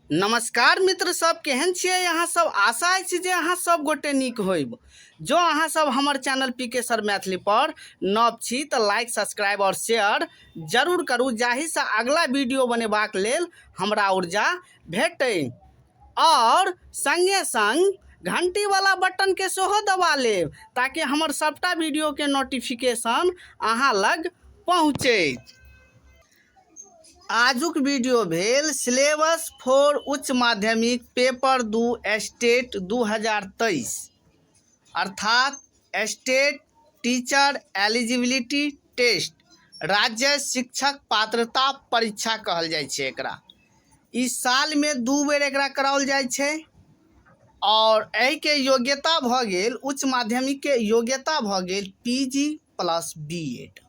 नमस्कार मित्र सब, केहन छियै अहाँ सब? आशा अछि जे अहाँ सब गोटे नीक होइब। जो अहाँ सब हमर चैनल पी के सर मैथिली पर नव छी तऽ लाइक, सब्सक्राइब और शेयर जरूर करू, जाहिसँ अगला वीडियो बनेबाक लेल हमरा ऊर्जा भेटै। और संगे संग घंटी वाला बटन के सेहो दबा लेब ताकि हमर सबटा वीडियो के नोटिफिकेशन अहाँ लग पहुँचे। आजुक वीडियो भेल सिलेबस फोर उच्च माध्यमिक पेपर 2 स्टेट 2023, अर्थात स्टेट टीचर एलिजिबिलिटी टेस्ट, राज्य शिक्षक पात्रता परीक्षा कहल जाइ छै एकरा। ई सालमे 2 बेर एकरा कराओल जाइ छै और एहिके योग्यता भऽ गेल, उच्च माध्यमिकके योग्यता भऽ गेल P G plus B Ed.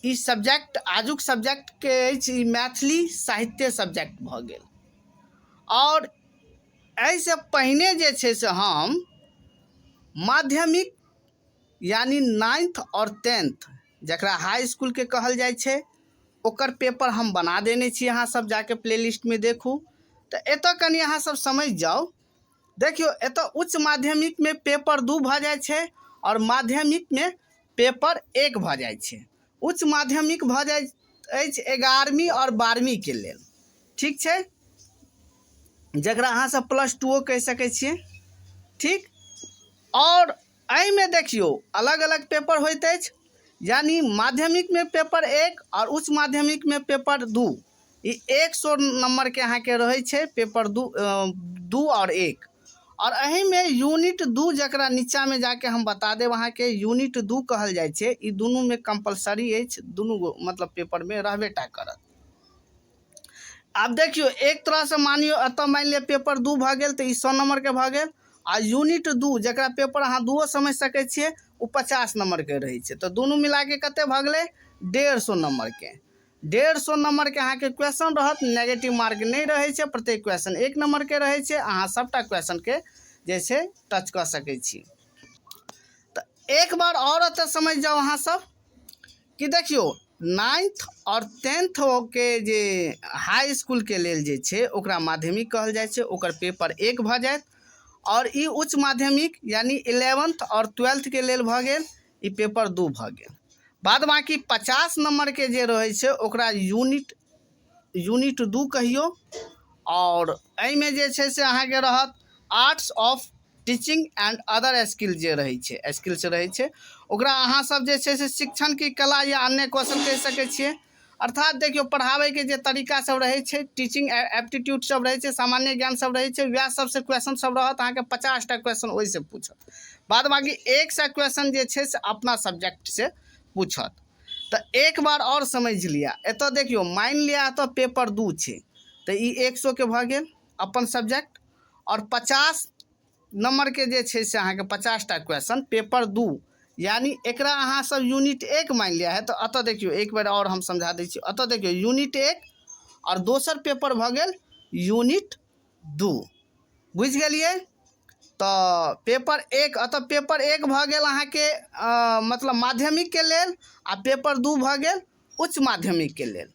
ई सब्जेक्ट आजुक सब्जेक्टके अछि, ई मैथिली साहित्य सब्जेक्ट भऽ गेल। आओर एहिसँ पहिने जे छै से हम माध्यमिक यानी नाइन्थ आओर टेंथ, जकरा हाई इसकुलके कहल जाइ छै, ओकर पेपर हम बना देने छी, अहाँ सब जाके प्ले लिस्टमे देखू। तऽ एतऽ कनि अहाँ सब समझि जाउ। देखियौ, एतऽ उच्च माध्यमिकमे पेपर 2 भऽ जाइ छै आओर माध्यमिकमे पेपर 1 भऽ जाइ छै। उच्च माध्यमिक भऽ जाइ अछि 11वीं आओर 12वींके लेल, ठीक छै, जकरा अहाँ सब प्लस टूओ कहि सकै छियै, ठीक। आओर एहिमे देखियौ अलग अलग पेपर होइत अछि, यानी माध्यमिकमे पेपर 1 आओर उच्च माध्यमिकमे पेपर 2। ई 100 नम्बरके अहाँके रहै छै पेपर 2 आओर 1। आओर एहिमे यूनिट 2, जकरा नीचाँमे जाके हम बता देब अहाँके, यूनिट 2 कहल जाइ छै। ई दुनूमे कम्पलसरी अछि, दुनू गो मतलब पेपरमे रहबे टा करत। आब देखियौ, एक तरहसँ मानियौ एतऽ मानि लिअ पेपर 2 भऽ गेल तऽ ई 100 नम्बरके भऽ गेल, आ यूनिट 2 जकरा पेपर अहाँ 2 समझि सकै छियै, ओ 50 नम्बरके रहै छै। तऽ दुनू मिलाके कते भऽ गेलै? 150 नम्बरके। 150 नम्बरके अहाँके क्वेश्चन रहत, नेगेटिव मार्क नहि रहै छै, प्रत्येक क्वेश्चन 1 नम्बरके रहै छै। अहाँ सबटा क्वेश्चनके जे छै टच कऽ सकै छी। तऽ एक बार आओर एतऽ समझि जाउ अहाँ सब कि देखियौ, नाइन्थ आओर टेंथ के जे हाई इसकुलके लेल जे छै ओकरा माध्यमिक कहल जाइ छै, ओकर पेपर 1 भऽ जायत। आओर ई उच्च माध्यमिक यानी इलेवेंथ आओर ट्वेल्थके लेल भऽ गेल, ई पेपर 2 भऽ गेल। बाद बाँकी 50 नम्बरके जे रहै छै ओकरा यूनिट 2 कहियौ। आओर एहिमे जे छै से अहाँके रहत arts of teaching and other skill जे रहै छै, स्किल्स रहै छै, ओकरा अहाँ सब जे छै से शिक्षण की कला या अन्य कौशल कहि सकै छियै। अर्थात देखियौ, पढ़ाबैके जे तरीका सब रहै छै, टीचिंग एप्टीट्यूड सब रहै छै, सामान्य ज्ञान सब रहै छै, वएह सबसँ क्वेश्चन सब रहत अहाँके। 50टा क्वेश्चन ओहिसँ पूछत, बाद बाँकी 100 क्वेश्चन जे छै से अपना सब्जेक्टसँ पूछत। तऽ एक बार आओर समझि लिअ। एतऽ देखियौ, मानि लिअ एतऽ पेपर 2 छै तऽ ई 100के भऽ गेल अपन सब्जेक्ट, आओर 50 नम्बरके जे छै से अहाँके 50टा क्वेश्चन पेपर 2, यानी एकरा अहाँ सब यूनिट 1 मानि लिअ है। तऽ एतऽ देखियौ, एक बेर आओर हम समझा दै छी। एतऽ देखियौ, यूनिट 1 आओर दोसर पेपर भऽ गेल यूनिट 2, बुझि गेलियै? तऽ पेपर 1, एतऽ पेपर 1 भऽ गेल अहाँके मतलब माध्यमिकके लेल, आ पेपर 2 भऽ गेल उच्च माध्यमिकके लेल।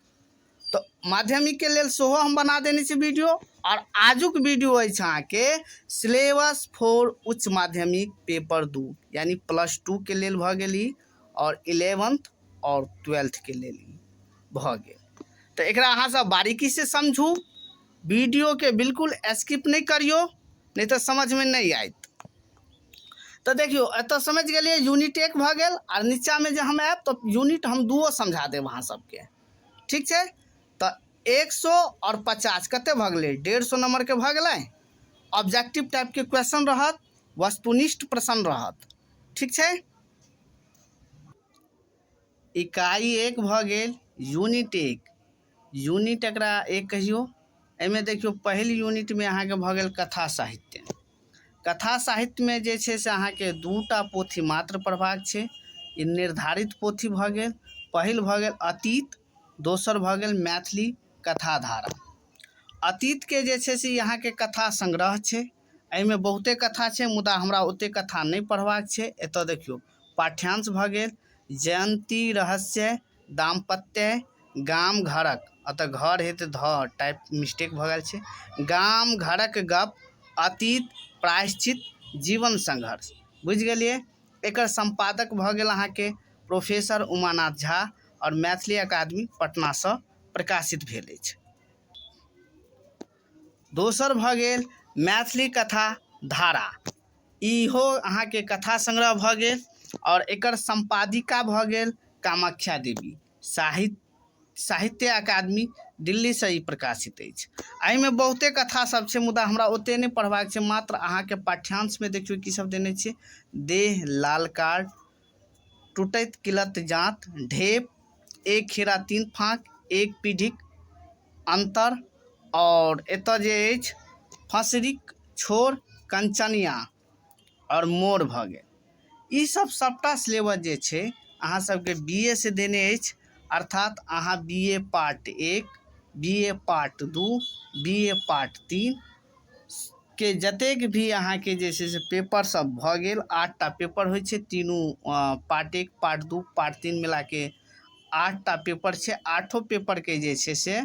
तऽ माध्यमिकके लेल सेहो हम बना देने छी वीडियो। आओर आजुक वीडियो अछि अहाँके सिलेबस फोर उच्च माध्यमिक पेपर 2, यानी प्लस टूके लेल भऽ गेल ई, आओर इलेवेंथ आओर ट्वेल्थके लेल ई भऽ गेल। तऽ एकरा अहाँ सब बारीकीसँ समझू, वीडियोके बिल्कुल स्किप नहि करियौ, नहि तऽ समझमे नहि आयत। तऽ देखियौ, एतऽ समझि गेलियै, यूनिट 1 भऽ गेल। आर नीचाँमे जे हम आयब तऽ यूनिट हम 2 समझा देब अहाँ सबके, ठीक छै? तऽ 100 आओर 50 कते भऽ गेलै? 150 नम्बरके भऽ गेलै। ऑब्जेक्टिव टाइपके क्वेश्चन रहत, वस्तुनिष्ठ प्रश्न रहत, ठीक छै? इकाई 1 भऽ गेल यूनिट 1, यूनिट एकरा 1 कहियौ। एहिमे देखियौ, पहिल यूनिटमे अहाँके भऽ गेल कथा साहित्य। कथा साहित्यमे जे छै से अहाँके 2टा पोथी मात्र पढ़बाक छै, ई निर्धारित पोथी भऽ गेल। पहिल भऽ गेल अतीत, दोसर भऽ गेल मैथिली कथाधारा। अतीतके जे छै से ई अहाँके कथा संग्रह छै, एहिमे बहुते कथा छै, मुदा हमरा ओते कथा नहि पढ़बाक छै। एतऽ देखियौ, पाठ्यांश भऽ गेल जयन्ती रहस्य, दाम्पत्य, गाम घरक एतऽ घर हेतै ध, टाइप मिस्टेक भऽ गेल छै। गाम घरक गप, अतीत, प्रायश्चित, जीवन संघर्ष। बुझि गेलियै? एकर सम्पादक भऽ गेल अहाँके प्रोफेसर उमानाथ झा आओर मैथिली अकादमी पटनासँ प्रकाशित भेल अछि। दोसर भऽ गेल मैथिली कथा धारा। इहो अहाँके कथा संग्रह भऽ गेल आओर एकर सम्पादिका भऽ गेल कामाख्या देवी। साहित्य अकादमी दिल्लीसँ ई प्रकाशित अछि। एहिमे बहुते कथा सब छै, मुदा हमरा ओते नहि पढ़बाक छै। मात्र अहाँके पाठ्यांशमे देखियौ की सब देने छै। देह, लाल कार्ड, टूटैत किलत जाँत, ढेप, एक खीरा तीन फाँक, एक पीढ़ीक अन्तर, आओर एतऽ जे अछि फँसरीक छोर, कंचनिया आओर मोर भऽ गेल। ई सब सबटा सिलेबस जे छै अहाँ सबके बी ए से देने अछि, अर्थात अहाँ बी ए पार्ट 1, बी ए पार्ट 2, बी ए पार्ट 3 के जतेक भी अहाँके जे छै से पेपर सब भऽ गेल, 8टा पेपर होइ छै, तीनू पार्ट 1, पार्ट 2, पार्ट 3 मिलाके 8टा पेपर छै। 8 पेपरके जे छै से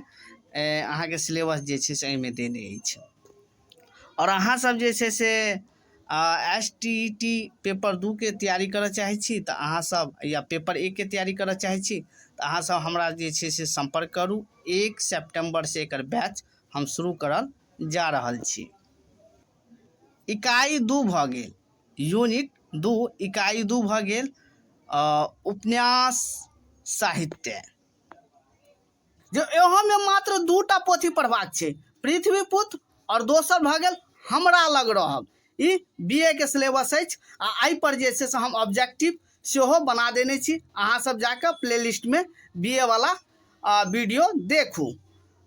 अहाँके सिलेबस जे छै से एहिमे देने अछि। आओर अहाँ सब जे छै से S T E T paper 2 के तैयारी करऽ चाहै छी तऽ अहाँ सब, या पेपर 1 के तैयारी करऽ चाहै छी तऽ अहाँ सब हमरा जे छै से सम्पर्क करू। 1 सेप्टेम्बर से एकर बैच हम शुरू करल जा रहल छी। इकाई 2 भऽ गेल, यूनिट 2, इकाई 2 भऽ गेल उपन्यास साहित्य। जे एहोमे मात्र 2टा पोथी पढ़बाक छै, पृथ्वीपुत्र आओर दोसर भऽ गेल हमरा लग रहब। ई बी ए के सिलेबस अछि आ एहिपर जे छै से हम ऑब्जेक्टिव सेहो बना देने छी। अहाँ सब जाकऽ प्ले लिस्टमे बी ए वाला वीडियो देखू।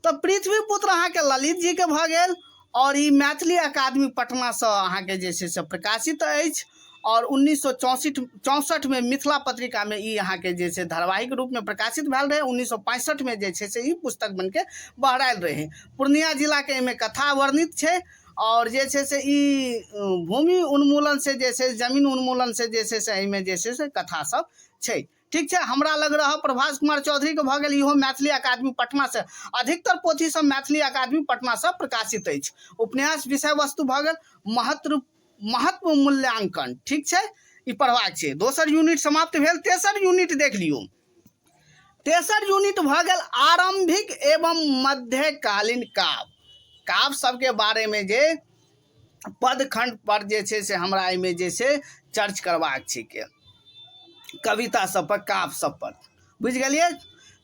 तऽ पृथ्वीपुत्र अहाँके ललित जीके भऽ गेल आओर ई मैथिली अकादमी पटनासँ अहाँके जे छै से प्रकाशित अछि आओर 1964, 64मे मिथिला पत्रिकामे ई अहाँके जे छै धारावाहिक रूपमे प्रकाशित भेल रहै। 1965मे जे छै से ई पुस्तक बनिके बहरायल रहै। पूर्णिया जिलाके एहिमे कथा वर्णित छै आओर जे छै से ई भूमि उन्मूलन से जे छै जमीन उन्मूलन से जे छै से एहिमे जे छै से कथा सब छै। ठीक छै। हमरा लग रहब प्रभास कुमार चौधरीके भऽ गेल, इहो मैथिली अकादमी पटनासँ। अधिकतर पोथी सब मैथिली अकादमी पटनासँ प्रकाशित अछि। उपन्यास विषय वस्तु भऽ गेल महत्व महत्व मूल्यांकन। ठीक छै, ई पढ़बाक छै। दोसर यूनिट समाप्त भेल। तेसर यूनिट देख लियौ। तेसर यूनिट भऽ गेल आरंभिक एवं मध्यकालीन काव्य। काव्य सबके बारेमे जे पदखंड पर जे छै से हमरा एहिमे जे छै चर्च करबाक छै के कविता सब पर, काव्य सब पर। बुझि गेलियै?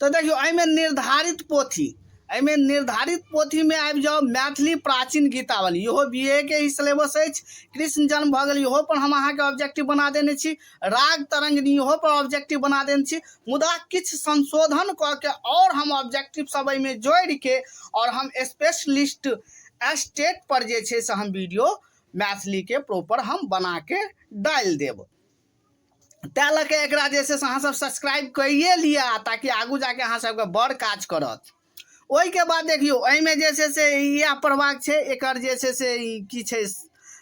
तऽ देखियौ, एहिमे निर्धारित पोथी, एहिमे निर्धारित पोथीमे आबि जाउ। मैथिली प्राचीन गीतावली, इहो बी ए के ही सिलेबस अछि। कृष्ण जन्म भऽ गेल, इहो पर हम अहाँके ऑब्जेक्टिव बना देने छी। राग तरंगिणी, इहो पर ऑब्जेक्टिव बना देने छी, मुदा किछु संशोधन कऽ के आओर हम ऑब्जेक्टिव सब एहिमे जोड़िके आओर हम स्पेशलिस्ट स्टेट पर जे छै से हम वीडियो मैथिलीके प्रॉपर हम बनाके डालि देब। तैँ लऽ कऽ एकरा जे छै से अहाँसभ सब्सक्राइब कैए लिअ ताकि आगू जाके अहाँ सबके बड़ काज करत। ओहिके बाद देखियौ, एहिमे जे छै से इएह पढ़बाक छै। एकर जे छै से ई की छै,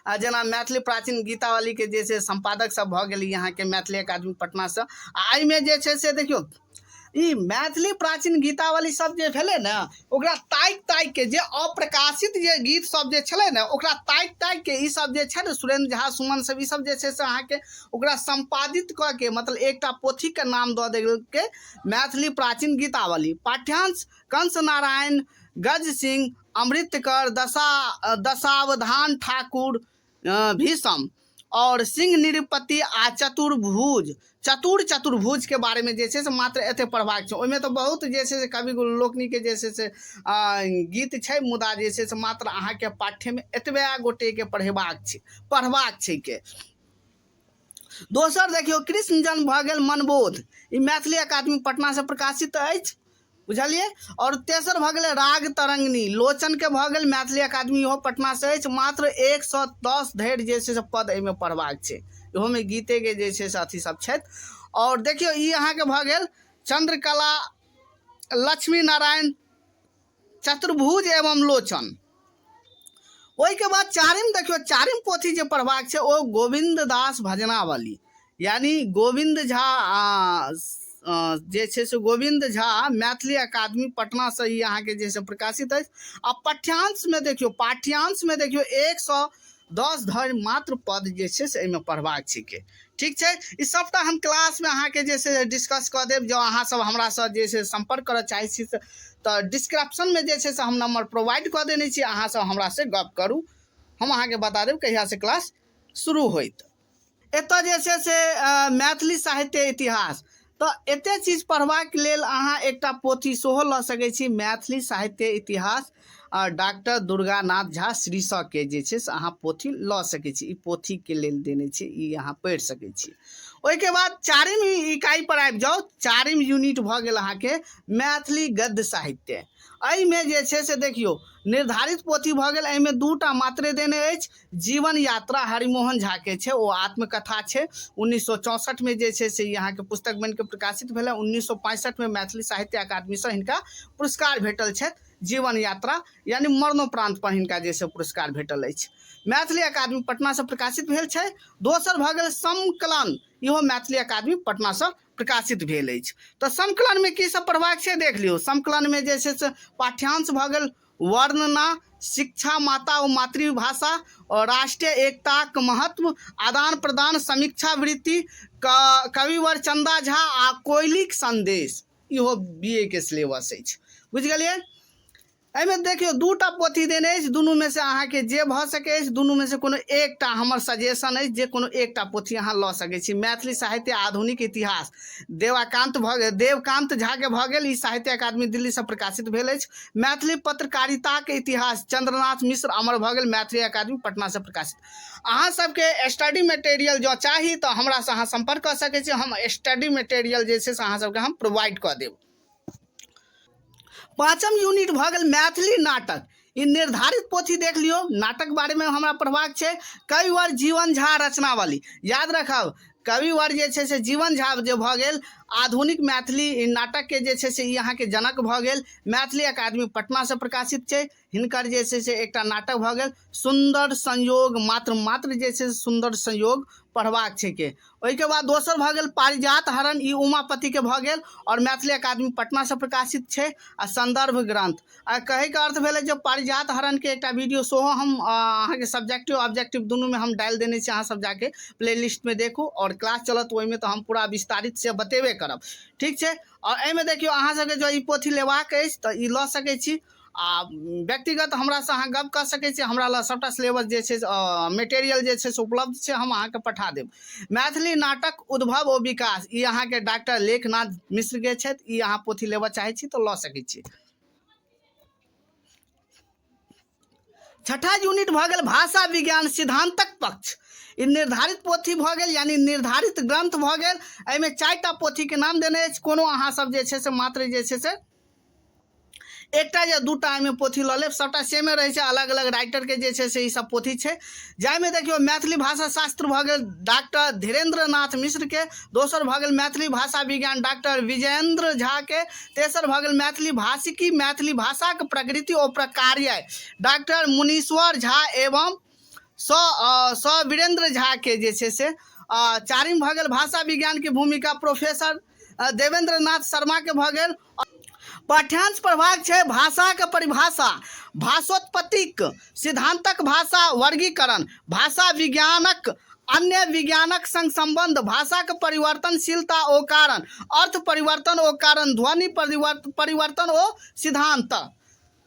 आ जेना मैथिली प्राचीन गीतावलीके जे छै सम्पादक सब भऽ गेल अहाँके मैथिली अकादमी पटनासँ। आ एहिमे जे छै से देखियौ, ई मैथिली प्राचीन गीतावली सब जे भेलै ने, ओकरा ताकि ताकि के जे अप्रकाशित जे गीत सब जे छलै ने, ओकरा ताकि ताकि के ई सब जे छै ने सुरेन्द्र झा सुमन सब, ई सब जे छै से अहाँके ओकरा सम्पादित कऽ के मतलब एकटा पोथीके नाम दऽ देलकै मैथिली प्राचीन गीतावली। पाठ्यांश कंस नारायण, गज सिंह, अमृतकर, दशावधान ठाकुर, भीषम और सिंह नृपति आ चतुर्भुज, चतुर चतुर्भुज के बारे में जे छै से मात्र एते पढ़बाक छै। ओहिमे तऽ बहुत जे छै से कवि लोकनिके जे छै से गीत छै, मुदा जे छै से मात्र अहाँके पाठ्यमे एतबे गोटेके पढ़ेबाक छै, पढ़बाक छै के। दोसर देखियौ, कृष्ण जन्म भऽ गेल मनबोध, ई मैथिली अकादमी पटना से प्रकाशित अछि। बुझलियै? आओर तेसर भऽ गेलै राग तरंगिणी, लोचनके भऽ गेल, मैथिली अकादमी इहो पटनासँ अछि। मात्र 110 धरि जे छै से पद एहिमे पढ़बाक छै। इहोमे गीतेके जे छै से अथी सब छथि। आओर देखियौ, ई अहाँके भऽ गेल चंद्रकला, लक्ष्मी नारायण, चतुर्भुज एवं लोचन। ओहिके बाद चारिम देखियौ, चारिम पोथी जे पढ़बाक छै ओ गोविन्द दास भजनावली, यानी गोविन्द झा जे छै से गोविन्द झा मैथिली अकादमी पटनासँ ई अहाँके जे छै प्रकाशित अछि। आ पाठ्यांशमे देखियौ, पाठ्यांशमे देखियौ 110 धरि मात्र पद जे छै से एहिमे पढ़बाक छिकै। ठीक छै, ई सभटा हम क्लासमे अहाँके जे छै डिस्कस कऽ देब। जँ अहाँसभ हमरासँ जे छै सम्पर्क करऽ चाहै छी तऽ डिस्क्रिप्शनमे जे छै से हम नम्बर प्रोवाइड कऽ देने छी, अहाँसभ हमरासँ गप करू, हम अहाँके बता देब कहियासँ क्लास शुरू होइत। एतऽ जे छै से मैथिली साहित्य इतिहास, तऽ एते चीज पढ़बाक लेल अहाँ एकटा पोथी सेहो लऽ सकै छी, मैथिली साहित्य इतिहास, डॉक्टर दुर्गानाथ झा शीर्षकके जे छै से अहाँ पोथी लऽ सकै छी। ई पोथीके लेल देने छी, ई अहाँ पढ़ि सकै छी। ओहिके बाद चारिम इकाइ पर आबि जाउ। चारिम यूनिट भऽ गेल अहाँके मैथिली गद्य साहित्य। एहिमे जे छै से देखियौ निर्धारित पोथी भऽ गेल, एहिमे दूटा मात्रे देने अछि। जीवन यात्रा हरिमोहन झाके छै, ओ आत्मकथा छै। 1964मे जे छै से ई अहाँके पुस्तक बनिके प्रकाशित भेलै। 1965मे मैथिली साहित्य अकादमीसँ हिनका पुरस्कार भेटल छथि। जीवन यात्रा यानी मरणोपरांत पर हिनका जे छै पुरस्कार भेटल अछि। मैथिली अकादमी पटनासँ प्रकाशित भेल छै। दोसर भऽ गेल संकलन, इहो मैथिली अकादमी पटनासँ प्रकाशित भेल अछि। तऽ संकलनमे की सब पढ़बाक छै देख लियौ। संकलनमे जे छै से पाठ्यांश भऽ गेल वर्णना, शिक्षा माता ओ मातृभाषा, और राष्ट्रीय एकताक महत्व, आदान प्रदान, समीक्षा वृत्ति, कविवर चंदा झा आ कोयलीक संदेश। इहो बी ए के सिलेबस अछि, बुझि गेलियै। एहिमे देखियौ दूटा पोथी देने अछि, दुनूमे से अहाँके जे भऽ सकै अछि दुनूमे से कोनो एकटा, हमर सजेशन अछि जे कोनो एकटा पोथी अहाँ लऽ सकै छी। मैथिली साहित्य आधुनिक इतिहास देवाकान्त भऽ गेल, देवकान्त झाके भऽ गेल, ई साहित्य अकादमी दिल्लीसँ प्रकाशित भेल अछि। मैथिली पत्रकारिताके इतिहास चंद्रनाथ मिश्र अमर भऽ गेल, मैथिली अकादमी पटनासँ प्रकाशित। अहाँ सबके स्टडी मटेरियल जँ चाही तऽ हमरासँ अहाँ सम्पर्क कऽ सकै छी, हम स्टडी मटेरियल जे छै से अहाँ सबके हम प्रोवाइड कऽ देब। पाँचम यूनिट भऽ गेल मैथिली नाटक। ई निर्धारित पोथी देख लियौ, नाटक बारेमे हमरा पढ़बाक छै। कविवर जीवन झा रचनावली, याद रखब कविवर जे छै से जीवन झा जे भऽ गेल आधुनिक मैथिली नाटकके जे छै से ई अहाँके जनक भऽ गेल। मैथिली अकादमी पटनासँ प्रकाशित छै। हिनकर जे छै से एकटा नाटक भऽ गेल सुन्दर संयोग, मात्र मात्र जे छै से सुन्दर संयोग पढ़बाक छै के। ओहिके बाद दोसर भऽ गेल पारिजात हरण, ई उमापतिके भऽ गेल आओर मैथिली अकादमी पटनासँ प्रकाशित छै। आ संदर्भ ग्रंथ, आ कहैके अर्थ भेलै जे पारिजात हरणके एकटा वीडियो सेहो हम अहाँके सब्जेक्टिव ऑब्जेक्टिव दुनूमे हम डालि देने छी, अहाँ सब जाके प्ले लिस्टमे देखू आओर क्लास चलत ओहिमे तऽ हम पूरा विस्तारित से बतेबे करब, ठीक छै। आओर एहिमे देखियौ अहाँ सबके जँ ई पोथी लेबाक अछि तऽ ई लऽ सकै छी आ व्यक्तिगत हमरासँ अहाँ गप कऽ सकै छी। हमरा लग सभटा सिलेबस जे छै मेटेरियल जे छै से उपलब्ध छै, हम अहाँके पठा देब। मैथिली नाटक उद्भव ओ विकास, ई अहाँके डॉक्टर लेखनाथ मिश्रके छथि, ई अहाँ पोथी लेबऽ चाहै छी तऽ लऽ सकै छी। छठा यूनिट भऽ गेल भाषा विज्ञान सिद्धांतक पक्ष। ई निर्धारित पोथी भऽ गेल यानी निर्धारित ग्रंथ भऽ गेल। एहिमे चारिटा पोथीके नाम देने अछि, कोनो अहाँ सब जे छै से मात्र जे छै से एकटा या दूटा एहिमे पोथी लऽ लेब, सभटा सेमे रहै छै, अलग अलग राइटरके जे छै से ई सब पोथी छै। जाहिमे देखियौ मैथिली भाषा शास्त्र भऽ गेल डॉक्टर धीरेन्द्र नाथ मिश्रके, दोसर भऽ गेल मैथिली भाषा विज्ञान डॉक्टर विजयेन्द्र झाके, तेसर भऽ गेल मैथिली भाषिकी मैथिली भाषाक प्रकृति ओ प्रकार्य डॉक्टर मुनीश्वर झा एवं स वीरेन्द्र झाके जे छै से, चारिम भऽ गेल भाषा विज्ञानके भूमिका प्रोफेसर देवेंद्र नाथ शर्माके भऽ गेल। पाठ्यांश प्रभाग छै भाषाक परिभाषा, भाषोत्पत्तिक सिद्धांतक भाषा वर्गीकरण, भाषा विज्ञानक अन्य विज्ञानक संग संबंध, भाषाक परिवर्तनशीलता ओ कारण, अर्थ परिवर्तन ओ कारण, ध्वनि परिवर्तन ओ सिद्धांत।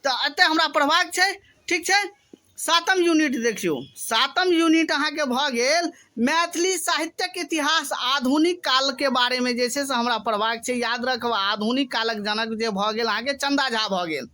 तऽ एते हमरा पढ़बाक छै, ठीक छै। सातम यूनिट देखियौ, सातम यूनिट अहाँके भऽ गेल मैथिली साहित्यक इतिहास आधुनिक कालके बारेमे जे छै से हमरा पढ़बाक छै। याद रखब आधुनिक कालक जनक जे भऽ गेल अहाँके चन्दा झा भऽ गेल।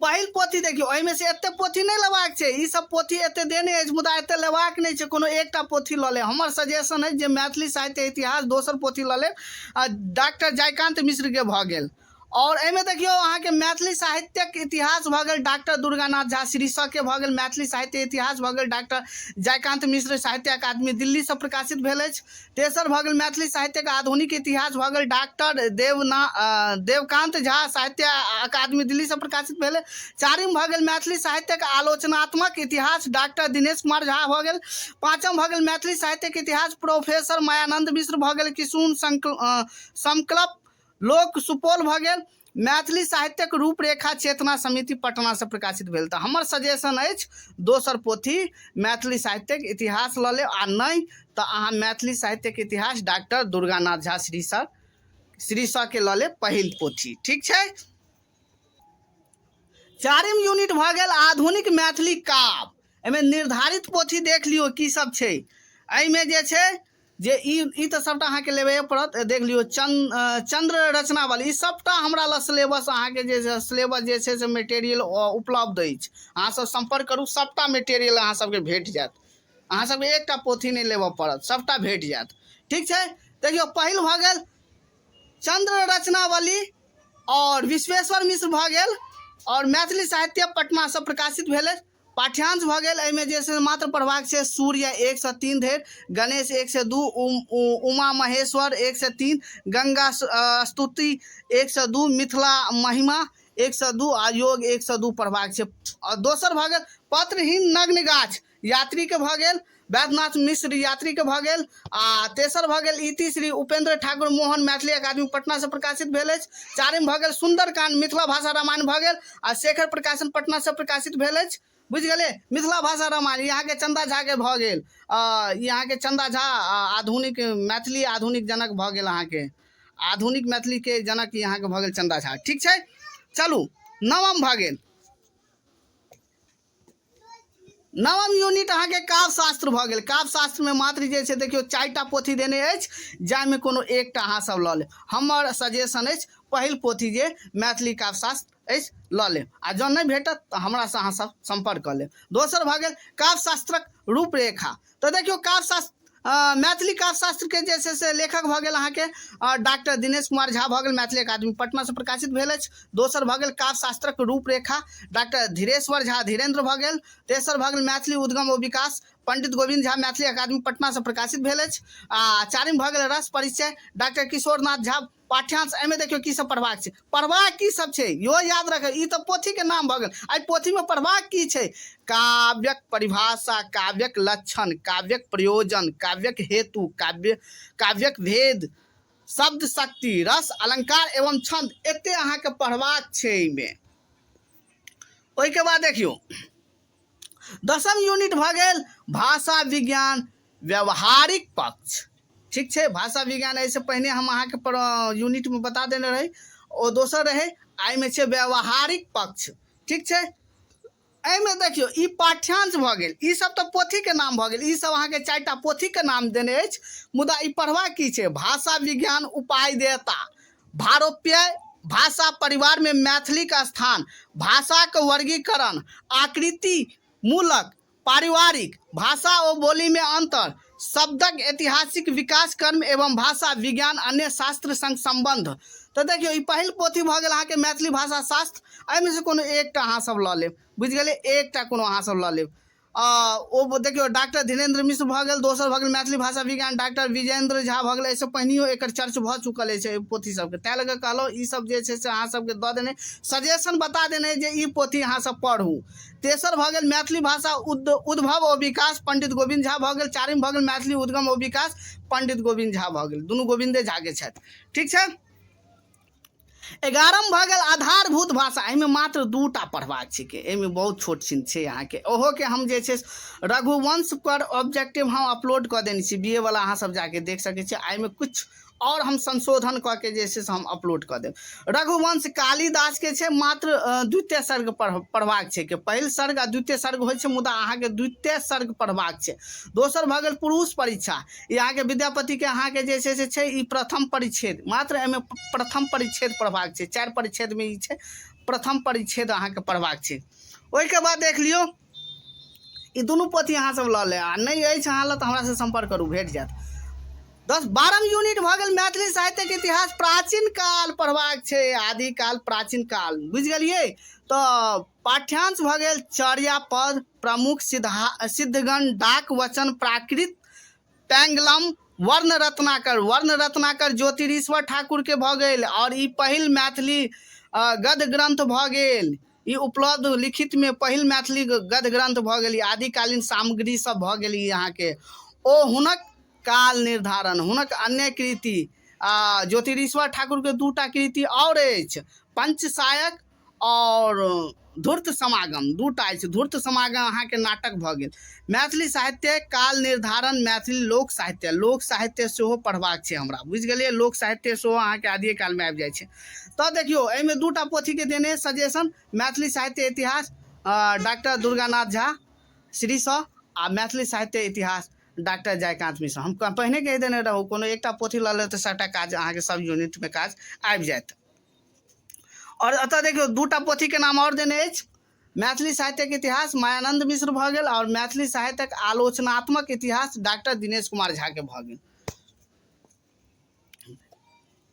पहिल पोथी देखियौ, एहिमे से एते पोथी नहि लेबाक छै, ई सब पोथी एते देने अछि मुदा एते लेबाक नहि छै, कोनो एकटा पोथी लऽ लेब। हमर सजेशन अछि जे मैथिली साहित्य इतिहास दोसर पोथी लऽ लेब, आ डॉक्टर जयकान्त मिश्रके भऽ गेल। आओर एहिमे देखियौ अहाँके मैथिली साहित्यक इतिहास भऽ गेल डॉक्टर दुर्गानाथ झा शीर्षकके भऽ गेल, मैथिली साहित्य इतिहास भऽ गेल डॉक्टर जयकान्त मिश्र साहित्य अकादमी दिल्लीसँ प्रकाशित भेल अछि। तेसर भऽ गेल मैथिली साहित्यक आधुनिक इतिहास भऽ गेल डॉक्टर देवकान्त झा साहित्य अकादमी दिल्लीसँ प्रकाशित भेल। चारिम भऽ गेल मैथिली साहित्यक आलोचनात्मक इतिहास डॉक्टर दिनेश कुमार झा भऽ गेल। पाँचम भऽ गेल मैथिली साहित्यक इतिहास प्रोफेसर मायानन्द मिश्र भऽ गेल। किशुन संकल्प लोक सुपौल भऽ गेल। मैथिली साहित्यक रूपरेखा चेतना समिति पटनासँ प्रकाशित भेल। तऽ हमर सजेशन अछि दोसर पोथी मैथिली साहित्यक इतिहास लऽ लेब, आ नहि तऽ अहाँ मैथिली साहित्यक इतिहास डॉक्टर दुर्गानाथ झा श्री सर श्री के लऽ लेब पहिल पोथी। ठीक छै। चारिम यूनिट भऽ गेल आधुनिक मैथिली काव्य। एहिमे निर्धारित पोथी देख लियौ की सब छै। एहिमे जे छै जे ई तऽ सबटा अहाँके लेबे पड़त। देख लियौ चंद्र रचनावली, ई सबटा हमरा लग सिलेबस अहाँके जे छै, सिलेबस जे छै से मटेरियल उपलब्ध अछि। अहाँ सब सम्पर्क करू, सबटा मटेरियल अहाँ सबके भेट जायत। अहाँ सबके एकटा पोथी नहि लेबऽ पड़त, सबटा भेट जायत। ठीक छै। देखियौ पहिल भऽ गेल चंद्र रचनावली और विश्वेश्वर मिश्र भऽ गेल और मैथिली साहित्य पटनासँ प्रकाशित भेल अछि। पाठ्यांश भऽ गेल एहिमे जे छै मात्र पढ़बाक छै सूर्य 1 से 3 धरि, गणेश 1 से 2, उमा महेश्वर 1 से 3, गंगा स्तुति 1 से 2, मिथिला महिमा 1 से 2 आ योग 1 से 2 पढ़बाक छै। आओर दोसर भऽ गेल पत्रहीन नग्न गाछ यात्रीके भऽ गेल, वैद्यनाथ मिश्र यात्रीके भऽ गेल। आ तेसर भऽ गेल इति श्री उपेंद्र ठाकुर मोहन मैथिली अकादमी पटनासँ प्रकाशित भेल अछि। चारिम भऽ गेल सुंदरकांड मिथिला भाषा रामायण भऽ गेल आ शेखर प्रकाशन पटनासँ प्रकाशित भेल अछि। बुझि गेलियै। मिथिला भाषा रामायण ई अहाँके चंदा झाके भऽ गेल। ई अहाँके चंदा झा आधुनिक मैथिली आधुनिक जनक भऽ गेल, अहाँके आधुनिक मैथिलीके जनक ई अहाँके भऽ गेल चंदा झा। ठीक छै। चलू नवम भऽ गेल। नवम यूनिट अहाँके काव्य शास्त्र भऽ गेल। काव्य शास्त्रमे मात्र जे छै देखियौ 4टा पोथी देने अछि, जाहिमे कोनो एकटा अहाँ सब लऽ लेब। हमर सजेशन अछि पहिल पोथी जे मैथिली काव्य शास्त्र अछि लऽ लेब, आ जँ नहि भेटत तऽ हमरासँ अहाँ सब सम्पर्क कऽ लेब। दोसर भऽ गेल काव्य शास्त्रक रूपरेखा। तऽ देखियौ काव्य शास्त्र मैथिली काव्य शास्त्र के जे छै से लेखक भऽ गेल अहाँके डॉक्टर दिनेश कुमार झा भऽ गेल, मैथिली अकादमी पटना से प्रकाशित भेल अछि। दोसर भऽ गेल काव्य शास्त्रक रूपरेखा डॉक्टर धीरेश्वर झा धीरेन्द्र भऽ गेल। तेसर भऽ गेल मैथिली उद्गम ओ विकास पंडित गोविंद झा मैथिली अकादमी पटना से प्रकाशित भेल अछि। आ चारिम भऽ गेल रस परिचय डॉक्टर किशोरनाथ झा पाठ्यांश। एहिमे देखियौ की सब पढ़बाक छै, पढ़बाक की सब छै इहो याद रखब। ई तऽ पोथीके नाम भऽ गेल, एहि पोथीमे पढ़बाक की छै? काव्यक परिभाषा, काव्यक लक्षण, काव्यक प्रयोजन, काव्यक हेतु, काव्यक भेद, शब्द शक्ति, रस, अलंकार एवं छंद, एते अहाँके पढ़बाक छै एहिमे। ओहिके बाद देखियौ दसम यूनिट भऽ गेल भाषा विज्ञान व्यवहारिक पक्ष। ठीक छै। भाषा विज्ञान एहिसँ पहिने हम अहाँके यूनिटमे बता देने रही, ओ दोसर रहै, एहिमे छै व्यवहारिक पक्ष। ठीक छै। एहिमे देखियौ ई पाठ्यांश भऽ गेल, ई सब तऽ पोथीके नाम भऽ गेल, ई सब अहाँके 4टा पोथीके नाम देने अछि, मुदा ई पढ़बाक की छै? भाषा विज्ञान उपादेयता, भारोपीय भाषा परिवार में मैथिली का स्थान, भाषा के वर्गीकरण, आकृति मूलक पारिवारिक भाषा ओ बोली में अंतर, शब्दक ऐतिहासिक विकास क्रम एवं भाषा विज्ञान अन्य शास्त्र संग संबंध। तऽ देखियौ ई पहिल पोथी भऽ गेल अहाँके मैथिली भाषा शास्त्र। एहिमे से कोनो एकटा अहाँ सब लऽ लेब, बुझि गेलियै, एकटा कोनो अहाँ सब लऽ लेब। ओ देखियौ डॉक्टर धीरेन्द्र मिश्र भऽ गेल, दोसर भऽ गेल मैथिली भाषा विज्ञान डॉक्टर विजयेन्द्र झा भऽ गेल। एहिसँ पहिनहियो एकर चर्च भऽ चुकल अछि एहि पोथी सबके, ताहि लऽ कऽ कहलहुँ ई सब जे छै से अहाँ सबके दऽ देने सजेशन बता देने जे ई पोथी अहाँ सब पढ़ू। तेसर भऽ गेल मैथिली भाषा उद्भव ओ विकास पंडित गोविन्द झा भऽ गेल। चारिम भऽ गेल मैथिली उद्गम ओ विकास पंडित गोविन्द झा भऽ गेल, दुनू गोविन्दे झाके छथि। ठीक छै। 11 भऽ गेल आधारभूत भाषा। एहिमे मात्र 2टा पढ़बाक छै, एहिमे बहुत छोट छिन छै अहाँके। ओहोके हम जे छै रघुवंश पर ऑब्जेक्टिव हम अपलोड कऽ देने छी, बी ए वला अहाँ सब जाके देख सकै छी। एहिमे किछु आओर हम संशोधन कऽ के जे छै से हम अपलोड कऽ देब। रघुवंश कालिदासके छै, मात्र द्वितीय सर्ग पढ़बाक छै, के पहिल सर्ग आ द्वितीय सर्ग होइ छै, मुदा अहाँके द्वितीय सर्ग पढ़बाक छै। दोसर भऽ गेल पुरुष परीक्षा, ई अहाँके विद्यापतिके अहाँके जे छै से छै ई प्रथम परिच्छेद, मात्र एहिमे प्रथम परिच्छेद पढ़बाक छै। 4 परिच्छेदमे ई छै, प्रथम परिच्छेद अहाँके पढ़बाक छै। ओहिके बाद देख लियौ ई दुनू पोथी अहाँ सब लऽ ले, आ नहि अछि अहाँ लग तऽ हमरासँ सम्पर्क करू, भेट जायत। 10 12 यूनिट भऽ गेल मैथिली साहित्यके इतिहास प्राचीन काल पढ़बाक छै, आदिकाल प्राचीन काल, बुझि गेलियै। तऽ पाठ्यांश भऽ गेल चर्यापद, प्रमुख सिद्धगण, डाक वचन, प्राकृत पैंगलम, वर्ण रत्नाकर, वर्ण रत्नाकर ज्योतिरीश्वर ठाकुरके भऽ गेल आओर ई पहिल मैथिली गद्य ग्रंथ भऽ गेल। ई उपलब्ध लिखितमे पहिल मैथिली गद्य ग्रंथ भऽ गेल। ई आदिकालीन सामग्री सब भऽ गेल ई अहाँके। ओ हुनक काल निर्धारण, हुनक अन्य कृति ज्योतिरीश्वर ठाकुरके 2टा कृति आओर अछि, पंचसायक आओर धूर्त समागम, 2टा अछि। धूर्त समागम अहाँके नाटक भऽ गेल। मैथिली साहित्य काल निर्धारण, मैथिली लोक साहित्य, लोक साहित्य सेहो पढ़बाक छै हमरा, बुझि गेलियै। लोक साहित्य सेहो अहाँके आदिये कालमे आबि जाइ छै। तऽ देखियौ एहिमे 2टा पोथीके देने सजेशन, मैथिली साहित्य इतिहास डॉक्टर दुर्गानाथ झा श्रीसँ आ मैथिली साहित्य इतिहास डॉक्टर जयकान्त मिश्र। हम पहिने कहि देने रहू, कोनो एकटा पोथी लऽ लेब तऽ सभटा काज अहाँके सब यूनिटमे काज आबि जायत। आओर एतऽ देखियौ 2टा पोथीके नाम आओर देने अछि, मैथिली साहित्यक इतिहास मायानंद मिश्र भऽ गेल आओर मैथिली साहित्यक आलोचनात्मक इतिहास डॉक्टर दिनेश कुमार झाके भऽ गेल।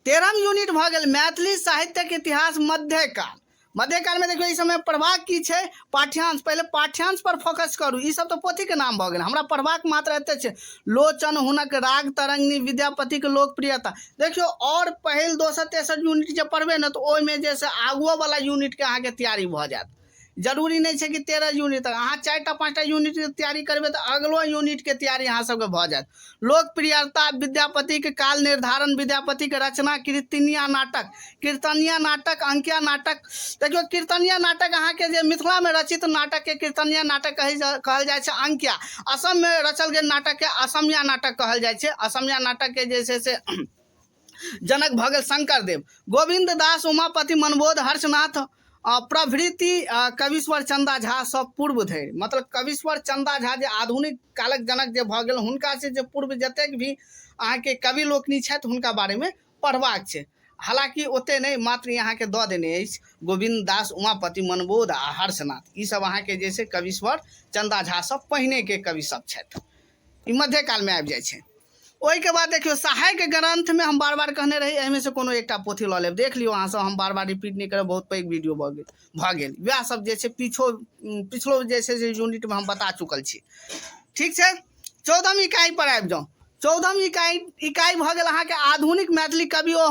13 यूनिट भऽ गेल मैथिली साहित्यक इतिहास मध्यकाल। मध्यकालमे देखियौ ई समय पढ़बाक की छै, पाठ्यांश, पहिले पाठ्यांश पर फोकस करू। ई सब तऽ पोथीके नाम भऽ गेल, हमरा पढ़बाक मात्र एते छै। लोचन, हुनक राग तरंगिणी, विद्यापतिके लोकप्रियता। देखियौ आओर पहिल दोसर तेसर यूनिट जे पढ़बै ने तऽ ओहिमे जे से आगुओवला यूनिटके अहाँके तैयारी भऽ जायत। जरूरी नहि छै कि 13 यूनिट तक, अहाँ 4टा 5टा यूनिटके तैयारी करबै तऽ अगलो यूनिटके तैयारी अहाँ सबके भऽ जायत। लोकप्रियता, विद्यापतिके काल निर्धारण, विद्यापतिके रचना, कीर्तनिया नाटक, कीर्तनिया नाटक, अंकिया नाटक। देखियौ कीर्तनिया नाटक अहाँके जे मिथिलामे रचित नाटकके कीर्तनिया नाटक कहल जाइ छै। अंकिया असममे रचल गेल नाटकके असमिया नाटक कहल जाइ छै। असमिया नाटकके जे छै से जनक भऽ गेल शंकरदेव। गोविन्द दास, उमापति, मनबोध, हर्षनाथ प्रभृति कवीश्वर चन्दा झा सँ पूर्व धरि, मतलब कवीश्वर चन्दा झा जे आधुनिक कालक जनक जे भऽ गेल हुनका से जे पूर्व जतेक भी अहाँके कवि लोकनि छथि हुनका बारेमे पढ़बाक छै। हालाँकि ओते नहि, मात्र ई अहाँके दऽ देने अछि गोविन्द दास, उमापति, मनबोध आ हर्षनाथ, ई सब अहाँके जे छै कवीश्वर चन्दा झा सँ पहिनेके कवि सब छथि। ई मध्यकालमे आबि जाइ छै। ओहिके बाद देखियौ सहायक ग्रंथमे हम बार बार कहने रही एहिमे से कोनो एकटा पोथी लऽ लेब। देख लियौ अहाँ सब, हम बार बार रिपीट नहि करब, बहुत पैघ वीडियो भऽ गेल। वएह सब जे छै पिछलो जे छै से यूनिटमे हम बता चुकल छी। ठीक छै, 14 इकाई पर आबि जाउ। 14 इकाई भऽ गेल अहाँके आधुनिक मैथिली कवि ओ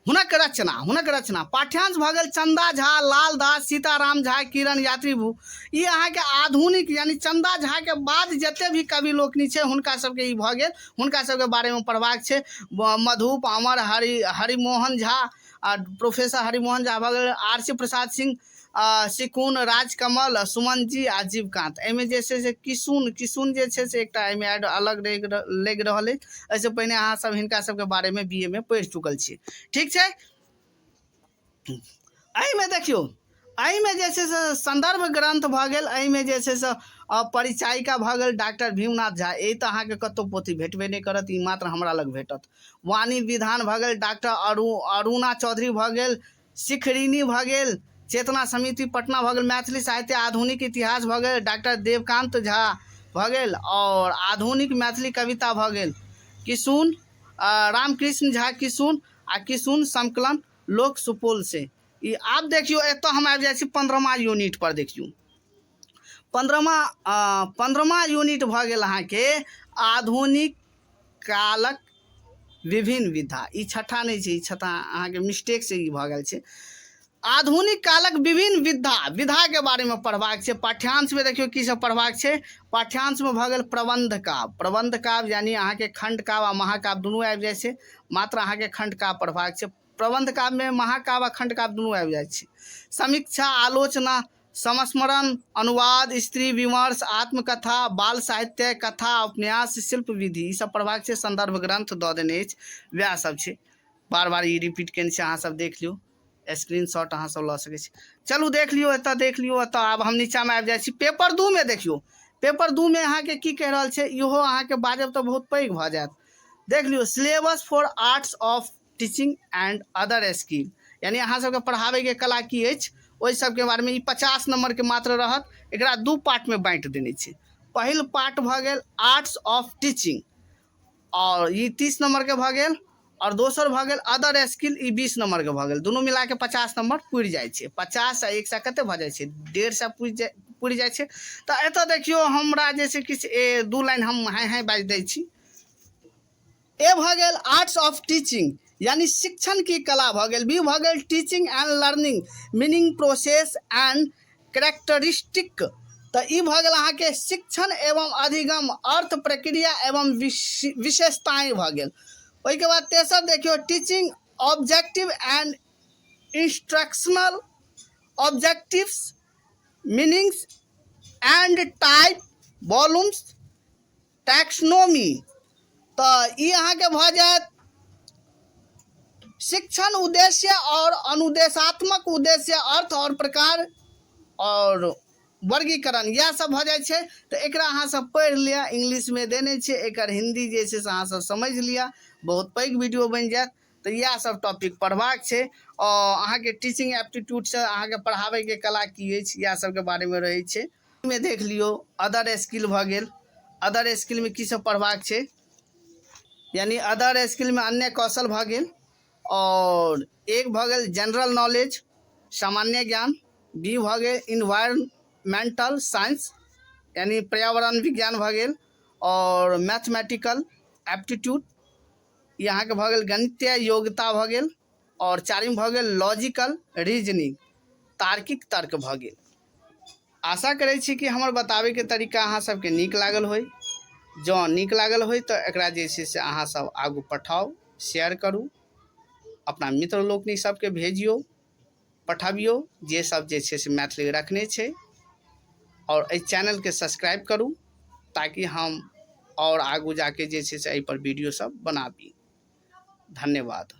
हुनक रचना, हुनक रचना। पाठ्यांश भऽ गेल चंदा झा, लाल दास, सीताराम झा, किरण यात्री भू। ई अहाँके आधुनिक यानी चंदा झा के बाद जते भी कवि लोकनि छै हुनका सबके ई भऽ गेल, हुनका सबके बारेमे पढ़बाक छै। मधुप, अमर, हरिमोहन झा आ प्रोफेसर हरिमोहन झा भऽ गेल, आर सी प्रसाद सिंह, सिकुन, राजकमल, सुमन जी आ जीवकांत। एहिमे जे छै से किशुन, किशुन जे छै से एकटा एहिमे ऐड अलग लागि रहल अछि। एहिसँ पहिने अहाँ सब हिनका सबके बारेमे बी ए मे पढ़ि चुकल छी। ठीक छै, एहिमे देखियौ एहिमे जे छै से संदर्भ ग्रंथ भऽ गेल, एहिमे जे छै से परिचायिका भऽ गेल डॉक्टर भीमनाथ झा। ई तऽ अहाँके कतहु पोथी भेटबे नहि करत, ई मात्र हमरा लग भेटत। वाणी विधान भऽ गेल डॉक्टर अरुणा चौधरी भऽ गेल, शिखरिणी भऽ गेल, चेतना समिति पटना भऽ गेल, मैथिली साहित्य आधुनिक इतिहास भऽ गेल डॉक्टर देवकांत झा भऽ गेल, आओर आधुनिक मैथिली कविता भऽ गेल किशुन, रामकृष्ण झा किशुन आ किशुन संकलन लोक सुपौल से। ई आब देखियौ एतऽ हम आबि जाइ छी 15मा यूनिट पर। देखियौ 15मा यूनिट भऽ गेल अहाँके आधुनिक कालक विभिन्न विधा। ई छठा नहि छै, ई छठा अहाँके मिस्टेक से ई भऽ गेल छै। आधुनिक कालक विभिन्न विधाके बारेमे पढ़बाक छै। पाठ्यांशमे देखियौ की सब पढ़बाक छै। पाठ्यांशमे भऽ गेल प्रबंध काव्य, प्रबंध काव्य यानी अहाँके खंड काव्य आ महाकाव्य दुनू आबि जाइ छै। मात्र अहाँके खंड काव्य पढ़बाक छै। प्रबंध काव्यमे महाकाव्य आ खंड काव्य दुनू आबि जाइ छै। समीक्षा, आलोचना, संस्मरण, अनुवाद, स्त्री विमर्श, आत्मकथा, बाल साहित्य, कथा, उपन्यास, शिल्प विधि, ई सब पढ़बाक छै। संदर्भ ग्रंथ दऽ देने अछि, वएह सब छै। बार बार ई रिपीट केने छै, अहाँ सब देख लियौ, स्क्रीन शॉट अहाँ सब लऽ सकै छी। चलू देख लियौ, एतऽ देख लियौ। एतऽ आब हम नीचाँमे आबि जाइ छी। पेपर 2 मे देखियौ, पेपर 2 मे अहाँके की कहि रहल छै, इहो अहाँके बाजब तऽ बहुत पैघ भऽ जायत। देख लियौ, syllabus for arts of teaching and other skill, यानी अहाँ सबके पढ़ाबैके कला की अछि ओहि सबके बारेमे। ई 50 नम्बरके मात्र रहत। एकरा 2 पार्टमे बाँटि देने छै। पहिल पार्ट भऽ गेल आर्ट्स ऑफ टीचिंग, आओर ई 30 नम्बरके भऽ गेल आओर दोसर भऽ गेल अदर स्किल, ई 20 नम्बरके भऽ गेल। दुनू मिलाके 50 नम्बर पुरि जाइ छै। 50 आ 100 कते भऽ जाइ छै? 150 पुरि जाइ छै। तऽ एतऽ देखियौ, हमरा जे छै किछु दू लाइन हम हाइ हाइ बाजि दै छी। ए भऽ गेल आर्ट्स ऑफ टीचिंग, यानी शिक्षण की कला भऽ गेल। बी भऽ गेल teaching and learning, meaning, process and characteristic. तऽ ई भऽ गेल अहाँके शिक्षण एवं अधिगम, अर्थ, प्रक्रिया एवं विशेषताएँ भऽ गेल। ओहिके बाद तेसर देखियौ, teaching objective and instructional objectives, meanings and type, Bloom's taxonomy. तऽ ई अहाँके भऽ जायत शिक्षण उद्देश्य और अनुदेशात्मक उद्देश्य, अर्थ और प्रकार और वर्गीकरण, इएह सब भऽ जाइ छै। तऽ एकरा अहाँ सब पढ़ि लिअ, इंग्लिशमे देने छै, एकर हिन्दी जे छै से अहाँ सब समझि लिअ, बहुत पैघ वीडियो बनि जायत। तऽ इएह सब टॉपिक पढ़बाक छै। आओर अहाँके टीचिंग एप्टीट्यूडसँ अहाँके पढ़ाबैके कला की अछि, इएह सबके बारेमे रहै छै। मे देख लियौ, अदर स्किल भऽ गेल। अदर स्किलमे की सब पढ़बाक छै? यानी अदर स्किलमे अन्य कौशल भऽ गेल आओर एक भऽ गेल जनरल नॉलेज, सामान्य ज्ञान। बी भऽ गेल इन्वायरमेंटल साइंस, यानी पर्यावरण विज्ञान भऽ गेल। आओर मैथमेटिकल एप्टीट्यूड, ई अहाँके भऽ गेल गणितीय योग्यता भऽ गेल। आओर चारिम भऽ गेल लॉजिकल रीजनिंग, तार्किक तर्क भऽ गेल। आशा करै छी कि हमर बताबैके तरीका अहाँ सबके नीक लागल होइ। जँ नीक लागल होइ तऽ एकरा जे छै से अहाँ सब आगू पठाउ, शेयर करू, अपना मित्र लोकनि सबके भेजियौ, पठबियौ, जे सब जे छै से मैथिली रखने छै। आओर एहि चैनलके सब्सक्राइब करू ताकि हम आओर आगू जाके जे छै से एहिपर वीडियो सब बनाबी। धन्यवाद।